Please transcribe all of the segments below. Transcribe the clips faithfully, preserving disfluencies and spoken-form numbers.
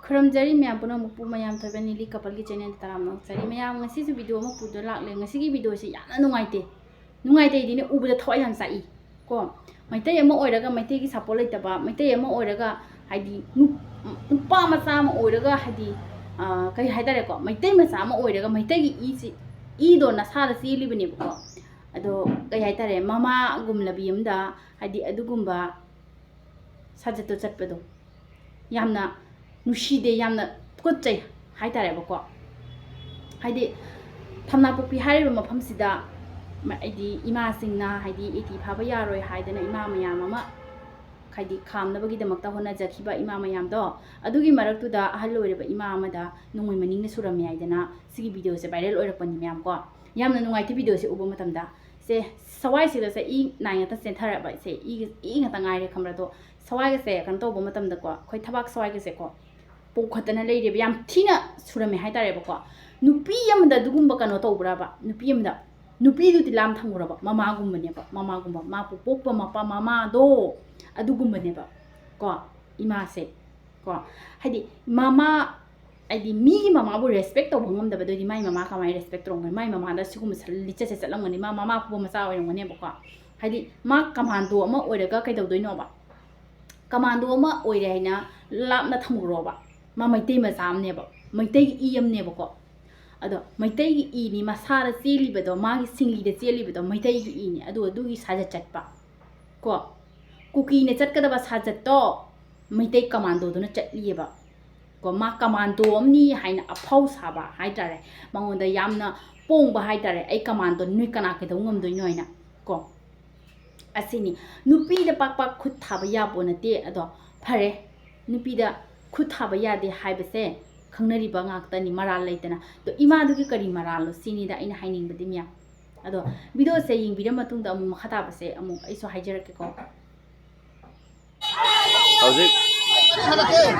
ꯈꯨꯔꯨꯝꯖꯔꯤ ꯃꯌꯥꯝ ꯄꯨꯝꯅꯃꯛꯄꯨ, ꯃꯌꯥꯝ ꯊꯣꯏꯕ ꯅꯤꯂꯤ ꯀꯄꯜꯒꯤ ꯆꯦꯅꯦꯜꯗ ꯇꯔꯥꯝꯅ ꯑꯣꯛꯆꯔꯤ꯫ ꯃꯌꯥꯝ, ꯉꯁꯤꯁꯨ ꯚꯤꯗꯤꯑꯣ ꯑꯃ ꯄꯨꯗꯨꯅ ꯂꯥꯛꯂꯦ꯫ ꯉꯁꯤꯒꯤ ꯚꯤꯗꯤꯑꯣꯁꯤ ꯌꯥꯝꯅ ꯅꯨꯡꯉꯥꯏꯇꯦ, ꯅꯨꯡꯉꯥꯏꯇꯦꯗꯤꯅꯦ, ꯎꯕꯗ ꯊꯋꯥꯏ ꯌꯥꯝ ꯆꯥꯛꯏ ꯀꯣ꯫ ꯃꯩꯇꯩ ꯑꯃ ꯑꯣꯏꯔꯒ ꯃꯩꯇꯩꯒꯤ ꯁꯞꯄꯣꯔꯠ ꯂꯩꯇꯕ, ꯃꯩꯇꯩ ꯑꯃ ꯑꯣꯏꯔꯒ ꯍꯥꯏꯗꯤ ꯅꯨ-, ꯅꯨꯄꯥ ꯃꯆꯥ ꯑꯃ ꯑꯣꯏꯔꯒ ꯍꯥꯏꯗꯤ, ꯑ, ꯀꯩ ꯍꯥꯏꯇꯥꯔꯦꯀꯣ, ꯃꯩꯇꯩ ꯃꯆꯥ ꯑꯃ ꯑꯣꯏꯔꯒ ꯃꯩꯇꯩꯒꯤ ꯏꯁꯤ, ꯏꯗꯣ ꯅꯁꯥꯗ ꯆꯦꯜꯂꯤꯕꯅꯦꯕꯀꯣ꯫ ꯑꯗꯣ ꯀꯩ ꯍꯥꯏꯇꯥꯔꯦ, ꯃꯃꯥꯒꯨꯝꯂꯕꯤ ꯑꯃꯗ ꯍꯥꯏꯗꯤ ꯑꯗꯨꯒꯨꯝꯕ ꯁꯥꯖꯠꯇꯣ ꯆꯠꯄꯗꯣ ꯌꯥꯝꯅ ꯅꯨꯡꯁꯤꯗꯦ, ꯌꯥꯝꯅ ꯇꯨꯀꯠꯆꯩ ꯍꯥꯏꯇꯥꯔꯦꯕꯀꯣ꯫ ꯍꯥꯏꯗꯤ ꯊꯝꯅꯥꯄꯣꯛꯄꯤ ꯍꯥꯏꯔꯤꯕ ꯃꯐꯝꯁꯤꯗ ꯃ-, ꯍꯥꯏꯗꯤ ꯏꯃꯥꯁꯤꯡꯅ ꯍꯥꯏꯗꯤ ꯑꯦꯇꯤ ꯐꯥꯕ ꯌꯥꯔꯣꯏ ꯍꯥꯏꯗꯅ ꯏꯃꯥ ꯃꯌꯥꯝ ꯑꯃ ꯍꯥꯏꯗꯤ ꯈꯥꯝꯅꯕꯒꯤꯗꯃꯛꯇ ꯍꯣꯠꯅꯖꯈꯤꯕ ꯏꯃꯥ ꯃꯌꯥꯝꯗꯣ, ꯑꯗꯨꯒꯤ ꯃꯔꯛꯇꯨꯗ ꯑꯍꯜ ꯑꯣꯏꯔꯕ ꯏꯃꯥ ꯑꯃꯗ ꯅꯣꯡꯃꯩ ꯃꯅꯤꯡꯅ ꯁꯨꯔꯝꯃꯦ ꯍꯥꯏꯗꯅ ꯁꯤꯒꯤ ꯚꯤꯗꯤꯑꯣꯁꯦ ꯚꯥꯏꯔꯦꯜ ꯑꯣꯏꯔꯛꯄꯅꯤ ꯃꯌꯥꯝ ꯀꯣ꯫ ꯌꯥꯝꯅ ꯅꯨꯡꯉꯥꯏꯇꯦ ꯚꯤꯗꯤꯑꯣꯁꯦ ꯎꯕ ꯃꯇꯝꯗ꯫ ꯁꯦ, ꯁꯋꯥꯏꯁꯤꯗ ꯁꯦ ꯏ ꯅꯥꯏ ꯉꯥꯛꯇ ꯆꯦꯟꯊꯔꯛꯑꯕ ꯁꯦ, ꯏ, ꯏ ꯉꯥꯛꯇ ꯉꯥꯏꯔꯦ ꯈꯪꯕ꯭ꯔꯥ? ꯑꯗꯣ ꯁꯋꯥꯏꯒꯁꯦ ꯀꯩꯅꯣ ꯇꯧꯕ ꯃꯇꯝꯗꯀꯣ, ꯑꯩꯈꯣꯏ ꯊꯕꯥꯛ ꯁꯋꯥꯏꯒꯁꯦꯀꯣ, ꯄꯣꯛꯈꯠꯇꯅ ꯂꯩꯔꯦꯕ꯫ ꯌꯥꯝ ꯊꯤꯅ ꯁꯨꯔꯝꯃꯦ ꯍꯥꯏꯇꯥꯔꯦꯕꯀꯣ꯫ ꯅꯨꯄꯤ ꯑꯃꯗ ꯑꯗꯨꯒꯨꯝꯕ ꯀꯩꯅꯣ ꯇꯧꯕ꯭ꯔꯕ? ꯅꯨꯄꯤ ꯑꯃꯗ, ꯅꯨꯄꯤꯗꯨꯗꯤ ꯂꯥꯝ ꯊꯝꯈ꯭ꯔꯕ, ꯃꯃꯥꯒꯨꯝꯕꯅꯦꯕ, ꯃꯃꯥꯒꯨꯝꯕ, ꯃꯥ ꯄꯣꯛꯄ ꯃꯄꯥ ꯃꯃꯥꯗꯣ ꯑꯗꯨꯒꯨꯝꯕꯅꯦꯕ ꯀꯣ, ꯏꯃꯥꯁꯦ ꯀꯣ꯫ ꯍꯥꯏꯗꯤ ꯃꯃꯥ, ꯍꯥꯏꯗꯤ ꯃꯤꯒꯤ ꯃꯃꯥꯕꯨ ꯔꯦꯁꯄꯦꯛ ꯇꯧꯕ ꯉꯝꯗꯕꯗꯨꯗꯤ ꯃꯥꯏ ꯃꯃꯥ ꯀꯃꯥꯏꯅ ꯔꯦꯁꯄꯦꯛ ꯇꯧꯔꯝꯒꯅꯤ? ꯃꯥꯏ ꯃꯃꯥꯗ ꯁꯤꯒꯨꯝꯕ ꯁ-, ꯂꯤꯆꯠꯁꯦ ꯆꯠꯂꯝꯒꯅꯤ꯫ ꯃꯥ ꯃꯃꯥ ꯐꯨꯕ ꯃꯆꯥ ꯑꯣꯏꯔꯝꯒꯅꯦꯕꯀꯣ꯫ ꯍꯥꯏꯗꯤ ꯃꯥ ꯀꯃꯥꯟꯗꯣ ꯑꯃ ꯑꯣꯏꯔꯒ ꯀꯩꯗꯧꯗꯣꯏꯅꯣꯕ? ꯀꯃꯥꯟꯗꯣ ꯑꯃ ꯑꯣꯏꯔꯦ ꯍꯥꯏꯅ ꯂꯥꯞꯅ ꯊꯝꯈ꯭ꯔꯣꯕ꯫ ꯃꯥ ꯃꯩꯇꯩ ꯃꯆꯥ ꯑꯃꯅꯦꯕ, ꯃꯩꯇꯩꯒꯤ ꯏ ꯑꯃꯅꯦꯕꯀꯣ꯫ ꯑꯗꯣ ꯃꯩꯇꯩꯒꯤ ꯏꯅꯤ ꯃꯁꯥꯗ ꯆꯦꯜꯂꯤꯕꯗꯣ, ꯃꯥꯒꯤ ꯁꯤꯡꯂꯤꯗ ꯆꯦꯜꯂꯤꯕꯗꯣ ꯃꯩꯇꯩꯒꯤ ꯏꯅꯤ꯫ ꯑꯗꯨ, ꯑꯗꯨꯒꯤ ꯁꯥꯖꯠ ꯆꯠꯄ ꯀꯣ, ꯀꯨꯀꯤꯅ ꯆꯠꯀꯗꯕ ꯁꯥꯖꯠꯇꯣ ꯃꯩꯇꯩ ꯀꯃꯥꯟꯗꯣꯗꯨꯅ ꯆꯠꯂꯤꯑꯕ ꯀꯣ꯫ ꯃꯥ ꯀꯃꯥꯟꯗꯣ ꯑꯃꯅꯤ ꯍꯥꯏꯅ ꯑꯐꯥꯎ ꯁꯥꯕ ꯍꯥꯏꯇꯥꯔꯦ, ꯃꯉꯣꯟꯗ ꯌꯥꯝꯅ ꯄꯣꯡꯕ ꯍꯥꯏꯇꯥꯔꯦ, "ꯑꯩ ꯀꯃꯥꯟꯗꯣ, ꯅꯣꯏ ꯀꯅꯥ ꯀꯩꯗꯧ ꯉꯝꯗꯣꯏꯅꯣ?" ꯍꯥꯏꯅ ꯀꯣ꯫ ꯑꯁꯤꯅꯤ, ꯅꯨꯄꯤꯗ ꯄꯥꯛ ꯄꯥꯛ ꯈꯨꯠ ꯊꯥꯕ ꯌꯥꯄꯣ ꯅꯠꯇꯦ꯫ ꯑꯗꯣ ꯐꯔꯦ, ꯅꯨꯄꯤꯗ ꯈꯨꯠ ꯊꯥꯕ ꯌꯥꯗꯦ ꯍꯥꯏꯕꯁꯦ ꯈꯪꯅꯔꯤꯕ ꯉꯥꯛꯇꯅꯤ, ꯃꯔꯥꯜ ꯂꯩꯇꯅ꯫ ꯑꯗꯣ ꯏꯃꯥꯗꯨꯒꯤ ꯀꯔꯤ ꯃꯔꯥꯜꯅꯣ ꯁꯤꯅꯤꯗ ꯑꯩꯅ ꯍꯥꯏꯅꯤꯡꯕꯗꯤ ꯃꯌꯥꯝ꯫ ꯑꯗꯣ ꯚꯤꯗꯤꯑꯣꯁꯦ ꯌꯦꯡꯕꯤꯔ ꯃꯇꯨꯡꯗ ꯑꯃꯨꯛ ꯃꯈꯥ ꯇꯥꯕꯁꯦ ꯑꯃꯨꯛ ꯑꯩꯁꯨ ꯍꯥꯏꯖꯔꯛꯀꯦꯀꯣ꯫ ꯍꯧꯖꯤꯛ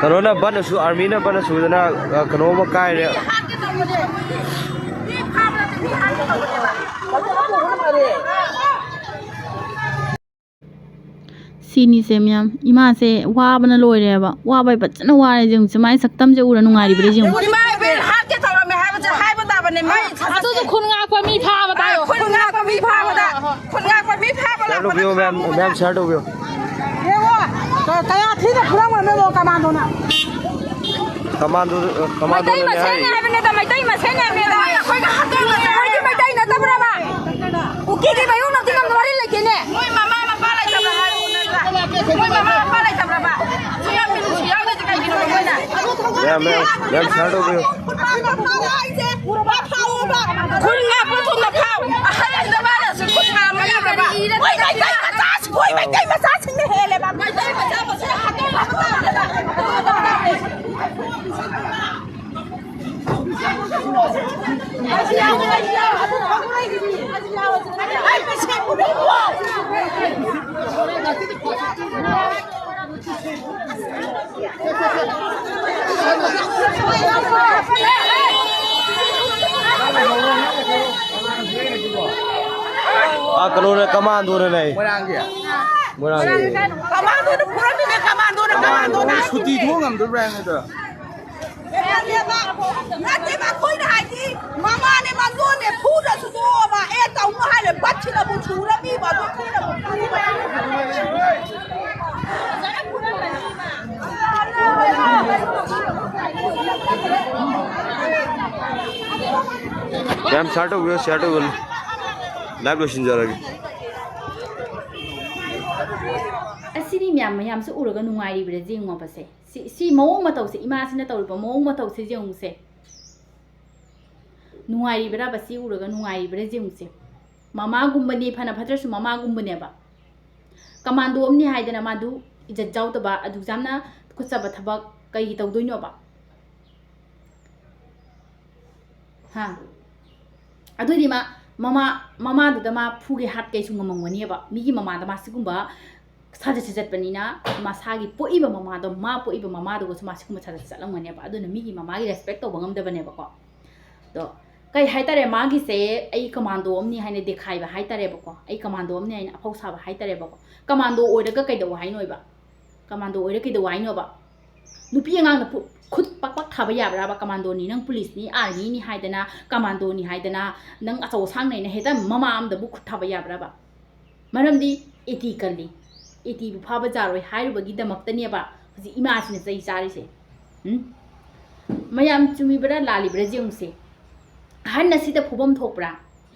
ꯀꯩꯅꯣꯅ ꯕꯟ ꯑꯁꯨ, ꯑꯥꯔꯃꯤꯅ ꯕꯟ ꯑꯁꯨꯗꯅ, ꯑ, ꯀꯩꯅꯣ ꯑꯃ ꯀꯥꯏꯔꯦ꯫ ꯁꯤꯅꯤꯁꯦ ꯃꯌꯥꯝ, ꯏꯃꯥꯁꯦ ꯋꯥꯕꯅ ꯂꯣꯏꯔꯦꯕ꯫ ꯋꯥꯕꯩ ꯐꯖꯅ ꯋꯥꯔꯦ꯫ ꯌꯦꯡꯉꯨꯁꯦ, ꯃꯥꯏ ꯁꯛꯇꯝꯁꯦ ꯎꯔ ꯅꯨꯡꯉꯥꯏꯔꯤꯕ꯭ꯔꯥ ꯌꯦꯡꯉꯨ꯫ ꯏꯃꯥ ꯏꯕꯦꯟ ꯍꯥꯠꯀꯦ ꯇꯧꯔꯝꯃꯦ ꯍꯥꯏꯕꯁꯦ ꯍꯥꯏꯕ ꯇꯥꯕꯅꯦ꯫ ꯃꯥꯏ ꯑꯗꯨꯁꯨ ꯈꯨꯟ ꯉꯥꯛꯄ ꯃꯤ ꯐꯥꯕ ꯇꯥꯏꯌꯣ꯫ ꯈꯨꯟ ꯉꯥꯛꯄ ꯃꯤ ꯐꯥꯕꯗ, ꯈꯨꯟ ꯉꯥꯛꯄ ꯃꯤ ꯐꯥꯕ ꯁꯤꯌꯥꯔ ꯂꯥꯛꯄꯗ ꯇꯧꯕꯤꯌꯣ ꯃꯌꯥꯝ, ꯃꯌꯥꯝ ꯁꯤꯌꯥꯔ ꯇꯧꯕꯤꯌꯣ꯫ ꯌꯦꯡꯉꯣ, ꯀ-, ꯀꯌꯥ ꯊꯤꯅ ꯐꯨꯔꯝꯒꯅꯣꯗꯣ ꯀꯃꯥꯟꯗꯣꯅ꯫ ꯀꯃꯥꯟꯗꯣ, ꯃꯩꯇꯩ ꯀꯃꯥꯟꯗꯣꯅꯅꯦ ꯃꯁꯦꯟꯅꯦ ꯍꯥꯏꯔꯤ꯫ ꯍꯥꯏꯕꯅꯦꯗ, ꯃꯩꯇꯩ ꯃꯁꯦꯟꯅꯦ ꯍꯥꯏꯕꯅꯦꯗ꯫ ꯑꯩꯈꯣꯏꯒ ꯍꯥꯠꯇꯣꯛꯑꯒ ꯃꯣꯏꯗꯤ ꯃꯩꯇꯩ ꯅꯠꯇꯕ꯭ꯔꯕ? ꯀꯨꯀꯤꯒꯤ ꯃꯌꯨꯝꯅꯕꯗꯤ ꯉꯝꯗ ꯋꯥꯔꯤ ꯂꯩꯇꯦꯅꯦ꯫ ꯃꯣꯏ ꯃꯃꯥ ꯃꯄꯥ ꯂꯩꯇꯕ꯭ꯔꯥ ꯍꯥꯏꯔꯣ ꯅꯠꯇ꯭ꯔꯥ? ꯃꯣꯏ ꯃꯃꯥ ꯃꯄꯥ ꯂꯩꯇꯕ꯭ꯔꯕ? ꯁꯨꯌꯥꯝ ꯃꯤꯅꯨꯡꯁꯤ ꯌꯥꯎꯗ꯭ꯔꯗꯤ ꯀꯩꯒꯤꯅꯣ ꯃꯣꯏꯅ? ꯃꯌꯥꯝ, ꯃꯌꯥꯝ, ꯃꯌꯥꯝ ꯁꯤꯌꯥꯔ ꯇꯧꯕꯤꯌꯨ꯫ ꯈꯨꯟ ꯉꯥꯛꯄ ꯊꯨꯡꯅ ꯐꯥꯎ꯫ ꯑꯍꯜ ꯑꯣꯏꯔꯕ ꯍꯥꯏꯔꯁꯨ ꯈꯨꯠ ꯊꯥ ꯑꯃ ꯌꯥꯎꯔꯕ? ꯃꯣꯏ ꯃꯩꯇꯩ ꯃꯆꯥꯁꯤ-, ꯃꯣꯏ ꯃꯩꯇꯩ ꯃꯆꯥꯁꯤꯡꯅ ꯍꯦꯜꯂꯦꯕ꯫ ꯃꯩꯇꯩ ꯃꯆꯥ ꯃꯁꯦꯟ ꯍꯥꯠꯇꯣꯛꯅꯕ ꯇꯧꯔꯦ꯫ ꯑꯥ, ꯀꯩꯅꯣꯅꯦ, ꯀꯃꯥꯟꯗꯣꯅꯅꯦ꯫ ꯃꯣꯏꯔꯥꯡꯒꯤ? ꯃꯣꯏꯔꯥꯡꯒꯤ꯫ ꯀꯃꯥꯟꯗꯣꯅ ꯐꯨꯔꯝꯃꯤꯅꯦ, ꯀꯃꯥꯟꯗꯣꯅ, ꯀꯃꯥꯟꯗꯣꯅ꯫ ꯁꯨꯇꯤ ꯊꯣꯛ ꯉꯝꯗꯕ꯭ꯔꯥ ꯍꯥꯏꯕꯅꯤꯗ꯫ ꯅꯠꯇꯦꯕ, ꯑꯩꯈꯣꯏꯅ ꯍꯥꯏꯗꯤ ꯃꯃꯥꯅꯦ ꯃꯥꯡꯒꯣꯟꯅꯦ ꯐꯨꯗ꯭ꯔꯁꯨ ꯇꯣꯛꯑꯣꯕ꯫ ꯑꯦ, ꯇꯧꯅꯨ ꯍꯥꯏꯔꯦ, ꯕꯠꯁꯤꯅꯕꯨ ꯁꯨꯔꯝꯃꯤꯕ, ꯑꯗꯨ ꯐꯨꯅꯕꯨ ꯐꯨꯕ꯫ ꯌꯥꯝ ꯁꯤꯌꯥꯔ ꯇꯧꯕꯤꯌꯣ, ꯁꯤꯌꯥꯔ ꯇꯧꯕꯤꯌꯣ꯫ ꯂꯥꯏꯚ ꯂꯣꯏꯁꯤꯟꯖꯔꯒꯦ꯫ ꯑꯁꯤꯅꯤ ꯃꯌꯥꯝ, ꯃꯌꯥꯝꯁꯨ ꯎꯔꯒ ꯅꯨꯡꯉꯥꯏꯔꯤꯕ꯭ꯔꯥ ꯌꯦꯡꯉꯣꯕꯁꯦ꯫ ꯁꯤ, ꯁꯤ ꯃꯑꯣꯡ ꯃꯇꯧꯁꯦ, ꯏꯃꯥꯁꯤꯅ ꯇꯧꯔꯤꯕ ꯃꯑꯣꯡ ꯃꯇꯧꯁꯦ ꯌꯦꯡꯉꯨꯁꯦ꯫ ꯅꯨꯡꯉꯥꯏꯔꯤꯕ꯭ꯔꯕ? ꯁꯤ ꯎꯔꯒ ꯅꯨꯡꯉꯥꯏꯔꯤꯕ꯭ꯔꯥ ꯌꯦꯡꯉꯨꯁꯦ꯫ ꯃꯃꯥꯒꯨꯝꯕꯅꯤ, ꯐꯅ ꯐꯠꯇ꯭ꯔꯁꯨ ꯃꯃꯥꯒꯨꯝꯕꯅꯦꯕ꯫ ꯀꯃꯥꯟꯗꯣ ꯑꯃꯅꯤ ꯍꯥꯏꯗꯅ ꯃꯥꯗꯨ ꯏꯖꯠ ꯌꯥꯎꯗꯕ, ꯑꯗꯨꯛ ꯌꯥꯝꯅ ꯇꯨꯀꯠꯆꯕ ꯊꯕꯛ ꯀꯩꯒꯤ ꯇꯧꯗꯣꯏꯅꯣꯕ? ꯍꯥ? ꯑꯗꯨꯗꯤ ꯃꯥ, ꯃꯃꯥ, ꯃꯃꯥꯗꯨꯗ ꯃꯥ ꯐꯨꯒꯦ ꯍꯥꯠꯀꯦꯁꯨ ꯉꯝꯃꯝꯒꯅꯦꯕ꯫ ꯃꯤꯒꯤ ꯃꯃꯥꯗ ꯃꯥ ꯁꯤꯒꯨꯝꯕ ꯁꯥꯖꯠꯁꯦ ꯆꯠꯄꯅꯤꯅ, ꯃꯁꯥꯒꯤ ꯄꯣꯛꯏꯕ ꯃꯃꯥꯗꯣ, ꯃꯥ ꯄꯣꯛꯏꯕ ꯃꯃꯥꯗꯨꯒꯁꯨ ꯃꯥ ꯁꯤꯒꯨꯝꯕ ꯁꯥꯖꯠꯁꯦ ꯆꯠꯂꯝꯒꯅꯦꯕ꯫ ꯑꯗꯨꯅ ꯃꯤꯒꯤ ꯃꯃꯥꯒꯤ ꯔꯦꯁꯄꯦꯛ ꯇꯧꯕ ꯉꯝꯗꯕꯅꯦꯕꯀꯣ꯫ ꯑꯗꯣ ꯀꯩ ꯍꯥꯏꯇꯥꯔꯦ, ꯃꯥꯒꯤꯁꯦ ꯑꯩ ꯀꯃꯥꯟꯗꯣ ꯑꯃꯅꯤ ꯍꯥꯏꯅ ꯗꯦꯈꯥꯏꯕ ꯍꯥꯏꯇꯥꯔꯦꯕꯀꯣ, ꯑꯩ ꯀꯃꯥꯟꯗꯣ ꯑꯃꯅꯤ ꯍꯥꯏꯅ ꯑꯐꯥꯎ ꯁꯥꯕ ꯍꯥꯏꯇꯥꯔꯦꯕꯀꯣ꯫ ꯀꯃꯥꯟꯗꯣ ꯑꯣꯏꯔꯒ ꯀꯩꯗꯧ ꯍꯥꯏꯅꯣꯕ? ꯀꯃꯥꯟꯗꯣ ꯑꯣꯏꯔ ꯀꯩꯗꯧ ꯍꯥꯏꯅꯣꯕ? ꯅꯨꯄꯤ ꯑꯉꯥꯡꯗ ꯈꯨꯠ ꯄꯥꯛ ꯄꯥꯛ ꯊꯥꯕ ꯌꯥꯕ꯭ꯔꯥꯕ? ꯀꯃꯥꯟꯗꯣꯅꯤ, ꯅꯪ ꯄꯨꯂꯤꯁꯅꯤ, ꯑꯥꯔꯃꯤꯅꯤ ꯍꯥꯏꯗꯅ, ꯀꯃꯥꯟꯗꯣꯅꯤ ꯍꯥꯏꯗꯅ, ꯅꯪ ꯑꯆꯧ ꯑꯁꯥꯡꯅꯦꯅ ꯍꯦꯛꯇ ꯃꯃꯥ ꯑꯃꯗꯕꯨ ꯈꯨꯠ ꯊꯥꯕ ꯌꯥꯕ꯭ꯔꯥꯕ? ꯃꯔꯝꯗꯤ ꯑꯦꯇꯤ ꯀꯜꯂꯤ, ꯑꯦꯇꯤꯕꯨ ꯐꯥꯕ ꯌꯥꯔꯣꯏ ꯍꯥꯏꯔꯨꯕꯒꯤꯗꯃꯛꯇꯅꯦꯕ ꯍꯧꯖꯤꯛ ꯏꯃꯥꯁꯤꯅ ꯆꯩ ꯆꯥꯔꯤꯁꯦ꯫ ꯎꯝ? ꯃꯌꯥꯝ ꯆꯨꯝꯃꯤꯕ꯭ꯔꯥ ꯂꯥꯜꯂꯤꯕ꯭ꯔꯥ ꯌꯦꯡꯉꯨꯁꯦ꯫ ꯑꯍꯟ ꯑꯁꯤꯗ ꯐꯨꯐꯝ ꯊꯣꯛꯄ꯭ꯔꯥ?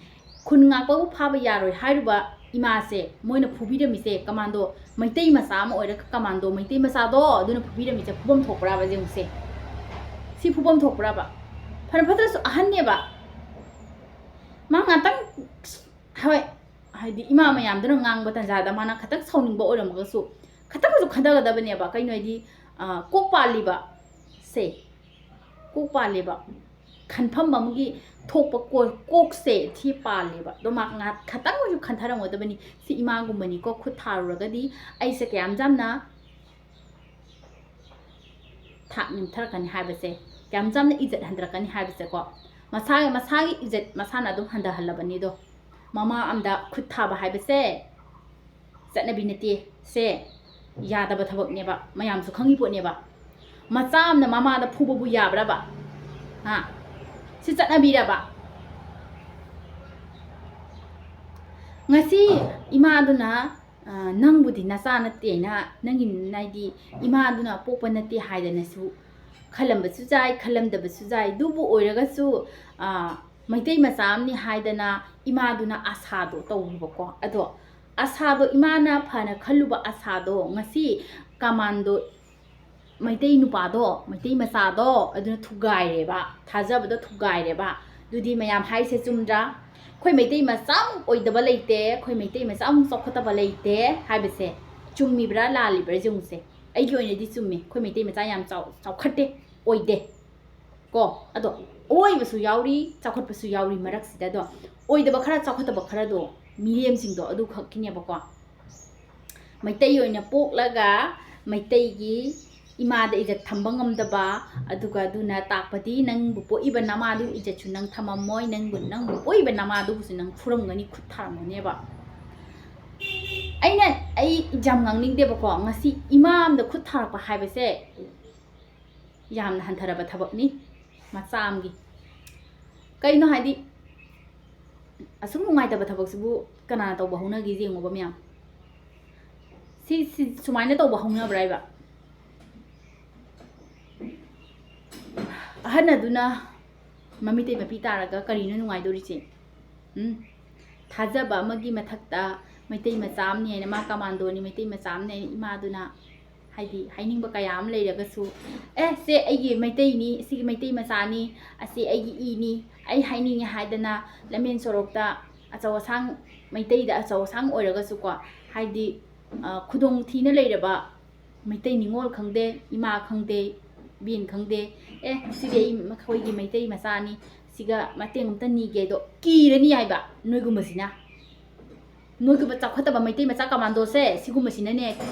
ꯈꯨꯟ ꯉꯥꯛꯄꯕꯨ ꯐꯥꯕ ꯌꯥꯔꯣꯏ ꯍꯥꯏꯔꯨꯕ ꯏꯃꯥꯁꯦ ꯃꯣꯏꯅ ꯐꯨꯕꯤꯔꯝꯃꯤꯁꯦ, ꯀꯃꯥꯟꯗꯣ ꯃꯩꯇꯩ ꯃꯆꯥ ꯑꯃ ꯑꯣꯏꯔꯒ ꯀꯃꯥꯟꯗꯣ ꯃꯩꯇꯩ ꯃꯆꯥꯗꯣ ꯑꯗꯨꯅ ꯐꯨꯕꯤꯔꯝꯃꯤꯁꯦ ꯐꯨꯐꯝ ꯊꯣꯛꯄ꯭ꯔꯥꯕ ꯌꯦꯡꯉꯨꯁꯦ꯫ ꯁꯤ ꯐꯨꯐꯝ ꯊꯣꯛꯄ꯭ꯔꯥꯕ? ꯐꯅ ꯐꯠꯇ꯭ꯔꯁꯨ ꯑꯍꯟꯅꯦꯕ꯫ ꯃꯥ ꯉꯥꯛꯇꯪ, ꯍꯣꯏ, ꯍꯥꯏꯗꯤ ꯏꯃꯥ ꯃꯌꯥꯝꯗꯨꯅ ꯉꯥꯡꯕ ꯇꯥꯟꯖꯥꯗ ꯃꯥꯅ ꯈꯇꯪ ꯁꯥꯎꯅꯤꯡꯕ ꯑꯣꯏꯔꯝꯃꯒꯁꯨ, ꯈꯇꯪꯁꯨ ꯈꯟꯊꯒꯗꯕꯅꯦꯕ꯫ ꯀꯩꯅꯣ ꯍꯥꯏꯗꯤ, ꯑ, ꯀꯣꯛ ꯄꯥꯜꯂꯤꯕ ꯁꯦ, ꯀꯣꯛ ꯄꯥꯜꯂꯤꯕ ꯈꯟꯐꯝ ꯑꯃꯒꯤ ꯊꯣꯛꯄ ꯀꯣ-, ꯀꯣꯛꯁꯦ ꯁꯤ ꯄꯥꯜꯂꯦꯕ꯫ ꯑꯗꯣ ꯃꯥ ꯉꯥ-, ꯈꯇꯪ ꯑꯣꯏꯁꯨ ꯈꯟꯊꯔꯝꯒꯗꯕꯅꯤ꯫ ꯁꯤ ꯏꯃꯥꯒꯨꯝꯕꯅꯤꯀꯣ, ꯈꯨꯠ ꯊꯥꯔꯨꯔꯒꯗꯤ ꯑꯩꯁꯦ ꯀꯌꯥꯝ ꯌꯥꯝꯅ ꯊꯥꯛ ꯅꯦꯝꯊꯔꯛꯀꯅꯤ ꯍꯥꯏꯕꯁꯦ, ꯀꯌꯥꯝ ꯌꯥꯝꯅ ꯏꯖꯠ ꯍꯟꯊꯔꯛꯀꯅꯤ ꯍꯥꯏꯕꯁꯦꯀꯣ꯫ ꯃꯁꯥꯒꯤ, ꯃꯁꯥꯒꯤ ꯏꯖꯠ ꯃꯁꯥꯅ ꯑꯗꯨꯝ ꯍꯟꯊꯍꯜꯂꯕꯅꯤꯗꯣ꯫ ꯃꯃꯥ ꯑꯃꯗ ꯈꯨꯠ ꯊꯥꯕ ꯍꯥꯏꯕꯁꯦ ꯆꯠꯅꯕꯤ ꯅꯠꯇꯦ꯫ ꯁꯦ ꯌꯥꯗꯕ ꯊꯕꯛꯅꯦꯕ, ꯃꯌꯥꯝꯁꯨ ꯈꯪꯉꯤ ꯄꯣꯠꯅꯦꯕ꯫ ꯃꯆꯥ ꯑꯃꯅ ꯃꯃꯥꯗ ꯐꯨꯕꯕꯨ ꯌꯥꯕ꯭ꯔꯕ? ꯍꯥ? ꯁꯤ ꯆꯠꯅꯕꯤꯔꯕ? ꯉꯁꯤ ꯏꯃꯥꯗꯨꯅ, ꯑ, ꯅꯪꯕꯨꯗꯤ ꯅꯆꯥ ꯅꯠꯇꯦꯅ, ꯅꯪꯒꯤ, ꯍꯥꯏꯗꯤ, ꯏꯃꯥꯗꯨꯅ ꯄꯣꯛꯄ ꯅꯠꯇꯦ ꯍꯥꯏꯗꯅꯁꯨ ꯈꯜꯂꯝꯕꯁꯨ ꯌꯥꯏ, ꯈꯜꯂꯝꯗꯕꯁꯨ ꯌꯥꯏ꯫ ꯑꯗꯨꯕꯨ ꯑꯣꯏꯔꯒꯁꯨ, ꯑ, ꯃꯩꯇꯩ ꯃꯆꯥ ꯑꯃꯅꯤ ꯍꯥꯏꯗꯅ ꯏꯃꯥꯗꯨꯅ ꯑꯁꯥꯗꯣ ꯇꯧꯔꯨꯕꯀꯣ꯫ ꯑꯗꯣ ꯑꯁꯥꯗꯣ, ꯏꯃꯥꯅ ꯐꯅ ꯈꯜꯂꯨꯕ ꯑꯁꯥꯗꯣ ꯉꯁꯤ ꯀꯃꯥꯟꯗꯣ ꯃꯩꯇꯩ ꯅꯨꯄꯥꯗꯣ, ꯃꯩꯇꯩ ꯃꯆꯥꯗꯣ ꯑꯗꯨꯅ ꯊꯨꯒꯥꯏꯔꯦꯕ, ꯊꯥꯖꯕꯗꯣ ꯊꯨꯒꯥꯏꯔꯦꯕ꯫ ꯑꯗꯨꯗꯤ ꯃꯌꯥꯝ ꯍꯥꯏꯁꯦ ꯆꯨꯝꯗ꯭ꯔꯥ? ꯑꯩꯈꯣꯏ ꯃꯩꯇꯩ ꯃꯆꯥꯃꯨꯛ ꯑꯣꯏꯗꯕ ꯂꯩꯇꯦ, ꯑꯩꯈꯣꯏ ꯃꯩꯇꯩ ꯃꯆꯥꯃꯨꯛ ꯆꯥꯎꯈꯠꯇꯕ ꯂꯩꯇꯦ ꯍꯥꯏꯕꯁꯦ ꯆꯨꯝꯃꯤꯕ꯭ꯔꯥ ꯂꯥꯜꯂꯤꯕ꯭ꯔꯥ ꯌꯦꯡꯉꯨꯁꯦ꯫ ꯑꯩꯒꯤ ꯑꯣꯏꯅꯗꯤ ꯆꯨꯝꯃꯤ꯫ ꯑꯩꯈꯣꯏ ꯃꯩꯇꯩ ꯃꯆꯥ ꯌꯥꯝ ꯆꯥꯎ-, ꯆꯥꯎꯈꯠꯇꯦ, ꯑꯣꯏꯗꯦ꯫ ꯀꯣ, ꯑꯗꯣ ꯑꯣꯏꯕꯁꯨ ꯌꯥꯎꯔꯤ, ꯆꯥꯎꯈꯠꯄꯁꯨ ꯌꯥꯎꯔꯤ ꯃꯔꯛꯁꯤꯗ꯫ ꯑꯗꯣ ꯑꯣꯏꯗꯕ ꯈꯔ, ꯆꯥꯎꯈꯠꯇꯕ ꯈꯔꯗꯣ, ꯃꯤꯔꯦꯝꯁꯤꯡꯗꯣ ꯑꯗꯨ ꯈꯛꯀꯤꯅꯦꯕꯀꯣ꯫ ꯃꯩꯇꯩ ꯑꯣꯏꯅ ꯄꯣꯛꯂꯒ ꯃꯩꯇꯩꯒꯤ ꯏꯃꯥꯗ ꯏꯖꯠ ꯊꯝꯕ ꯉꯝꯗꯕ, ꯑꯗꯨꯒ ꯑꯗꯨꯅ ꯇꯥꯛꯄꯗꯤ ꯅꯪꯕꯨ ꯄꯣꯛꯏꯕ ꯅꯃꯥꯗꯨ ꯏꯖꯠꯁꯨ ꯅꯪ ꯊꯝꯃꯝꯃꯣꯏ, ꯅꯪꯕꯨ, ꯅꯪꯕꯨ ꯄꯣꯛꯏꯕ ꯅꯃꯥꯗꯨꯕꯨꯁꯨ ꯅꯪ ꯐꯨꯔꯝꯒꯅꯤ, ꯈꯨꯠ ꯊꯥꯔꯝꯒꯅꯦꯕ꯫ ꯑꯩꯅ, ꯑꯩ ꯌꯥꯝ ꯉꯥꯡꯅꯤꯡꯗꯦꯕꯀꯣ, ꯉꯁꯤ ꯏꯃꯥ ꯑꯃꯗ ꯈꯨꯠ ꯊꯥꯔꯛꯄ ꯍꯥꯏꯕꯁꯦ ꯌꯥꯝꯅ ꯍꯟꯊꯔꯕ ꯊꯕꯛꯅꯤ ꯃꯆꯥ ꯑꯃꯒꯤ꯫ ꯀꯩꯅꯣ ꯍꯥꯏꯗꯤ, ꯑꯁꯨꯛ ꯅꯨꯡꯉꯥꯏꯇꯕ ꯊꯕꯛꯁꯤꯕꯨ ꯀꯅꯥꯅ ꯇꯧꯕ ꯍꯧꯅꯒꯦ ꯌꯦꯡꯉꯣꯕ ꯃꯌꯥꯝ꯫ ꯁꯤ, ꯁꯤ ꯁꯨꯃꯥꯏꯅ ꯇꯧꯕ ꯍꯧꯅꯕ꯭ꯔꯥ ꯍꯥꯏꯕ? ꯑꯍꯟ ꯑꯗꯨꯅ ꯃꯃꯤꯇꯩ ꯃꯄꯤ ꯇꯥꯔꯒ ꯀꯔꯤꯅꯣ ꯅꯨꯡꯉꯥꯏꯗꯣꯔꯤꯁꯦ? ꯎꯝ? ꯊꯥꯖꯕ ꯑꯃꯒꯤ ꯃꯊꯛꯇ ꯃꯩꯇꯩ ꯃꯆꯥ ꯑꯃꯅꯤ ꯍꯥꯏꯅ, ꯃꯥ ꯀꯃꯥꯟꯗꯣꯅꯤ, ꯃꯩꯇꯩ ꯃꯆꯥ ꯑꯃꯅꯤ ꯍꯥꯏꯅ ꯏꯃꯥꯗꯨꯅ, ꯍꯥꯏꯗꯤ, ꯍꯥꯏꯅꯤꯡꯕ ꯀꯌꯥ ꯑꯃ ꯂꯩꯔꯒꯁꯨ, "ꯑꯦ, ꯁꯦ ꯑꯩꯒꯤ ꯃꯩꯇꯩꯅꯤ, ꯁꯤꯒꯤ ꯃꯩꯇꯩ ꯃꯆꯥꯅꯤ, ꯑꯁꯤ ꯑꯩꯒꯤ ꯏꯅꯤ, ꯑꯩ ꯍꯥꯏꯅꯤꯡꯉꯦ" ꯍꯥꯏꯗꯅ ꯂꯝꯕꯦꯟ ꯁꯣꯔꯣꯛꯇ ꯑꯆꯧ ꯑꯁꯥꯡ, ꯃꯩꯇꯩꯗ ꯑꯆꯧ ꯑꯁꯥꯡ ꯑꯣꯏꯔꯒꯁꯨꯀꯣ, ꯍꯥꯏꯗꯤ, ꯑ, ꯈꯨꯗꯣꯡ ꯊꯤꯅ ꯂꯩꯔꯕ ꯃꯩꯇꯩ ꯅꯤꯉꯣꯜ ꯈꯪꯗꯦ, ꯏꯃꯥ ꯈꯪꯗꯦ, ꯏꯕꯦꯟ ꯈꯪꯗꯦ, "ꯑꯦ, ꯁꯤꯗꯤ ꯑꯩ, ꯑꯩꯈꯣꯏꯒꯤ ꯃꯩꯇꯩ ꯃꯆꯥꯅꯤ, ꯁꯤꯒ ꯃꯇꯦꯡ ꯑꯝꯇ ꯅꯤꯒꯦ" ꯍꯥꯏꯗꯣ ꯀꯤꯔꯅꯤ ꯍꯥꯏꯕ ꯅꯣꯏꯒꯨꯝꯕꯁꯤꯅ꯫ ꯅꯣꯏꯒꯨꯝꯕ ꯆꯥꯎꯈꯠꯇꯕ ꯃꯩꯇꯩ ꯃꯆꯥ ꯀꯃꯥꯟꯗꯣꯁꯦ ꯁꯤꯒꯨꯝꯕꯁꯤꯅꯅꯦ ꯏꯆꯦꯕꯨ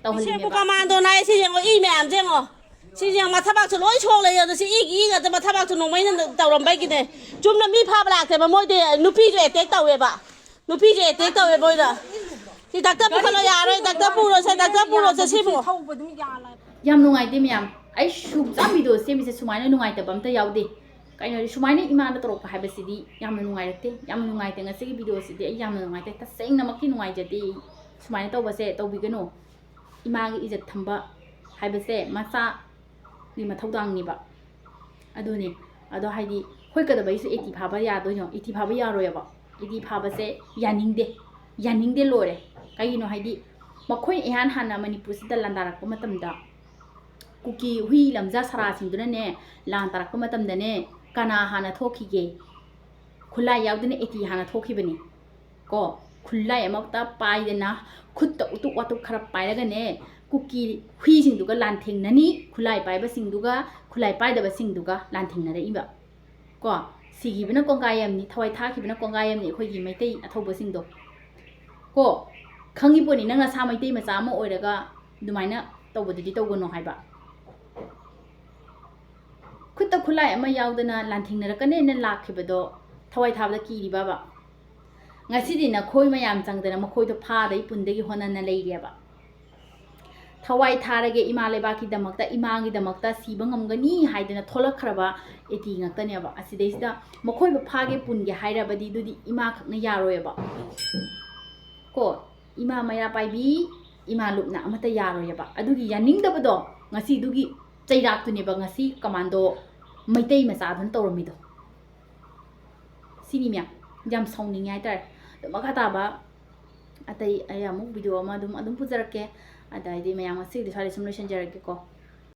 ꯇꯧꯍꯜꯂꯤꯅꯦꯕ꯫ ꯀꯃꯥꯟꯗꯣꯅ ꯍꯥꯏ ꯁꯤ ꯌꯦꯡꯉꯣ, ꯏ ꯃꯌꯥꯝꯁꯦ ꯌꯦꯡꯉꯣ꯫ ꯁꯤ ꯌꯦꯡꯉꯣ, ꯃꯊꯕꯥꯛꯁꯨ ꯂꯣꯏ ꯁꯣꯛ ꯂꯩ꯫ ꯑꯗꯣ ꯁꯤ ꯏꯒꯤ ꯏ ꯉꯥꯛꯇ, ꯃꯊꯕꯥꯛꯁꯨ ꯅꯣꯡꯃꯩꯅ ꯇꯧꯔꯝꯕꯒꯤꯅꯦ꯫ ꯆꯨꯝꯅ ꯃꯤ ꯐꯥꯕ ꯂꯥꯛꯇꯦꯕ, ꯃꯣꯏꯗꯤ ꯅꯨꯄꯤꯁꯨ ꯑꯦꯇꯦꯛ ꯇꯧꯋꯦꯕ꯫ ꯅꯨꯄꯤꯁꯨ ꯑꯦꯇꯦꯛ ꯇꯧꯋꯦ ꯃꯣꯏꯅ꯫ ꯁꯤ ꯗꯥꯛꯇꯔ ꯄꯨꯈꯠꯂꯣ, ꯌꯥꯔꯣꯏ, ꯗꯥꯛꯇꯔ ꯄꯨꯔꯣꯁꯦ, ꯗꯥꯛꯇꯔ ꯄꯨꯔꯣꯁꯦ ꯁꯤꯕꯨ꯫ ꯌꯥꯝ ꯅꯨꯡꯉꯥꯏꯇꯦ ꯃꯌꯥꯝ꯫ ꯑꯩ ꯁꯨꯛꯆꯥ ꯚꯤꯗꯤꯑꯣ ꯁꯦꯝꯃꯤꯁꯦ ꯁꯨꯃꯥꯏꯅ ꯅꯨꯡꯉꯥꯏꯇꯕ ꯑꯝꯇ ꯌꯥꯎꯗꯦ꯫ ꯀꯩꯅꯣꯗꯤ ꯁꯨꯃꯥꯏꯅ ꯏꯃꯥꯅ ꯇꯧꯔꯛꯄ ꯍꯥꯏꯕꯁꯤꯗꯤ ꯌꯥꯝꯅ ꯅꯨꯡꯉꯥꯏꯔꯛꯇꯦ, ꯌꯥꯝꯅ ꯅꯨꯡꯉꯥꯏꯇꯦ꯫ ꯉꯁꯤꯒꯤ ꯚꯤꯗꯤꯑꯣꯁꯤꯗꯤ ꯑꯩ ꯌꯥꯝꯅ ꯅꯨꯡꯉꯥꯏꯇꯦ, ꯇꯁꯦꯡꯅꯃꯛꯀꯤ ꯅꯨꯡꯉꯥꯏꯖꯗꯦ꯫ ꯁꯨꯃꯥꯏꯅ ꯇꯧꯕꯁꯦ ꯇꯧꯕꯤꯒꯅꯨ꯫ ꯏꯃꯥꯒꯤ ꯏꯖꯠ ꯊꯝꯕ ꯍꯥꯏꯕꯁꯦ ꯃꯆꯥꯒꯤ ꯃꯊꯧꯗꯥꯡꯅꯦꯕ꯫ ꯑꯗꯨꯅꯦ꯫ ꯑꯗꯣ ꯍꯥꯏꯗꯤ ꯑꯩꯈꯣꯏ ꯀꯩꯗꯧꯕꯩꯁꯨ ꯑꯦꯇꯤ ꯐꯥꯕ ꯌꯥꯗꯣꯏꯅꯣ? ꯑꯦꯇꯤ ꯐꯥꯕ ꯌꯥꯔꯣꯏꯕ꯫ ꯑꯦꯇꯤ ꯐꯥꯕꯁꯦ ꯌꯥꯅꯤꯡꯗꯦ꯫ ꯌꯥꯅꯤꯡꯗꯦ ꯂꯣꯏꯔꯦ꯫ ꯀꯩꯒꯤꯅꯣ ꯍꯥꯏꯗꯤ ꯃꯈꯣꯏꯅ ꯏꯍꯥꯟ ꯍꯥꯟꯅ ꯃꯅꯤꯄꯨꯔꯁꯤꯗ ꯂꯥꯟꯗꯥꯔꯛꯄ ꯃꯇꯝꯗ ꯀꯨꯀꯤ ꯍꯨꯏ ꯂꯝꯖꯥ ꯁꯔꯥꯁꯤꯡꯗꯨꯅꯅꯦ ꯂꯥꯟ ꯇꯥꯔꯛꯄ ꯃꯇꯝꯗꯅꯦ ꯀꯅꯥ ꯍꯥꯟꯅ ꯊꯣꯛꯈꯤꯒꯦ? ꯈꯨꯠꯂꯥꯏ ꯌꯥꯎꯗꯅ ꯑꯦꯇꯤ ꯍꯥꯟꯅ ꯊꯣꯛꯈꯤꯕꯅꯤ꯫ ꯀꯣ, ꯈꯨꯠꯂꯥꯏ ꯑꯃꯈꯛꯇ ꯄꯥꯏꯗꯅ ꯈꯨꯠꯇ ꯎꯇꯨꯞ ꯋꯥꯇꯨꯞ ꯈꯔ ꯄꯥꯏꯔꯒꯅꯦ ꯀꯨꯀꯤ ꯍꯨꯏꯁꯤꯡꯗꯨꯒ ꯂꯥꯟꯊꯦꯡꯅꯅꯤ, ꯈꯨꯠꯂꯥꯏ ꯄꯥꯏꯕꯁꯤꯡꯗꯨꯒ ꯈꯨꯠꯂꯥꯏ ꯄꯥꯏꯗꯕꯁꯤꯡꯗꯨꯒ ꯂꯥꯟꯊꯦꯡꯅꯔꯛꯏꯕ꯫ ꯀꯣ, ꯁꯤꯈꯤꯕꯅ ꯀꯣꯡꯒꯥꯏ ꯑꯃꯅꯤ, ꯊꯋꯥꯏ ꯊꯥꯈꯤꯕꯅ ꯀꯣꯡꯒꯥꯏ ꯑꯃꯅꯤ ꯑꯩꯈꯣꯏꯒꯤ ꯃꯩꯇꯩ ꯑꯊꯧꯕꯁꯤꯡꯗꯣ꯫ ꯀꯣ, ꯈꯪꯉꯤ ꯄꯣꯠꯅꯤ ꯅꯪ ꯅꯁꯥ ꯃꯩꯇꯩ ꯃꯆꯥ ꯑꯃ ꯑꯣꯏꯔꯒ ꯑꯗꯨꯃꯥꯏꯅ ꯇꯧꯕꯗꯨꯗꯤ ꯇꯧꯒꯅꯣ ꯍꯥꯏꯕ꯫ ꯈꯨꯠꯂꯥꯏ ꯑꯃ ꯌꯥꯎꯗꯅ ꯂꯥꯟꯊꯦꯡꯅꯔꯛꯀꯅꯦꯅ ꯂꯥꯛꯈꯤꯕꯗꯣ ꯊꯋꯥꯏ ꯊꯥꯕꯗ ꯀꯤꯔꯤꯕꯕ? ꯉꯁꯤꯗꯤ ꯅꯈꯣꯏ ꯃꯌꯥꯝ ꯆꯪꯗꯅ ꯃꯈꯣꯏꯗꯣ ꯐꯥꯗꯩ ꯄꯨꯟꯗꯒꯤ ꯍꯣꯠꯅꯅ ꯂꯩꯔꯦꯕ꯫ ꯊꯋꯥꯏ ꯊꯥꯔꯒꯦ ꯏꯃꯥ ꯂꯩꯕꯥꯛꯀꯤꯗꯃꯛꯇ, ꯏꯃꯥꯒꯤꯗꯃꯛꯇ ꯁꯤꯕ ꯉꯝꯒꯅꯤ ꯍꯥꯏꯗꯅ ꯊꯣꯛꯂꯛꯈ꯭ꯔꯕ ꯑꯦꯇꯤ ꯉꯥꯛꯇꯅꯦꯕ꯫ ꯑꯁꯤꯗꯩꯁꯤꯗ ꯃꯈꯣꯏꯕꯨ ꯐꯥꯒꯦ ꯄꯨꯟꯒꯦ ꯍꯥꯏꯔꯕꯗꯤ ꯑꯗꯨꯗꯤ ꯏꯃꯥ ꯈꯛꯅ ꯌꯥꯔꯣꯏꯕ꯫ ꯀꯣ, ꯏꯃꯥ ꯃꯩꯔꯥ ꯄꯥꯏꯕꯤ, ꯏꯃꯥ ꯂꯨꯞꯅ ꯑꯃꯠꯇ ꯌꯥꯔꯣꯏꯑꯕ꯫ ꯑꯗꯨꯒꯤ ꯌꯥꯅꯤꯡꯗꯕꯗꯣ ꯉꯁꯤ ꯑꯗꯨꯒꯤ ꯆꯩꯔꯥꯛꯇꯨꯅꯦꯕ ꯉꯁꯤ ꯀꯃꯥꯟꯗꯣ ꯃꯩꯇꯩ ꯃꯆꯥꯗꯨꯅ ꯇꯧꯔꯝꯃꯤꯗꯣ꯫ ꯁꯤꯅꯤ ꯃꯌꯥꯝ, ꯌꯥꯝ ꯁꯥꯎꯅꯤꯡꯉꯦ ꯍꯥꯏꯇꯥꯔꯦ꯫ ꯑꯗꯣ ꯃꯈꯥ ꯇꯥꯕ ꯑꯇꯩ ꯑꯩ ꯑꯃꯨꯛ ꯚꯤꯗꯤꯑꯣ ꯑꯃ ꯑꯗꯨꯝ, ꯑꯗꯨꯝ ꯄꯨꯖꯔꯛꯀꯦ꯫ ꯑꯗꯩꯗꯤ ꯃꯌꯥꯝ ꯉꯁꯤꯒꯤꯗꯤ ꯁ꯭ꯋꯥꯏꯗ ꯁꯨꯝ ꯂꯣꯏꯁꯤꯟꯖꯔꯒꯦꯀꯣ꯫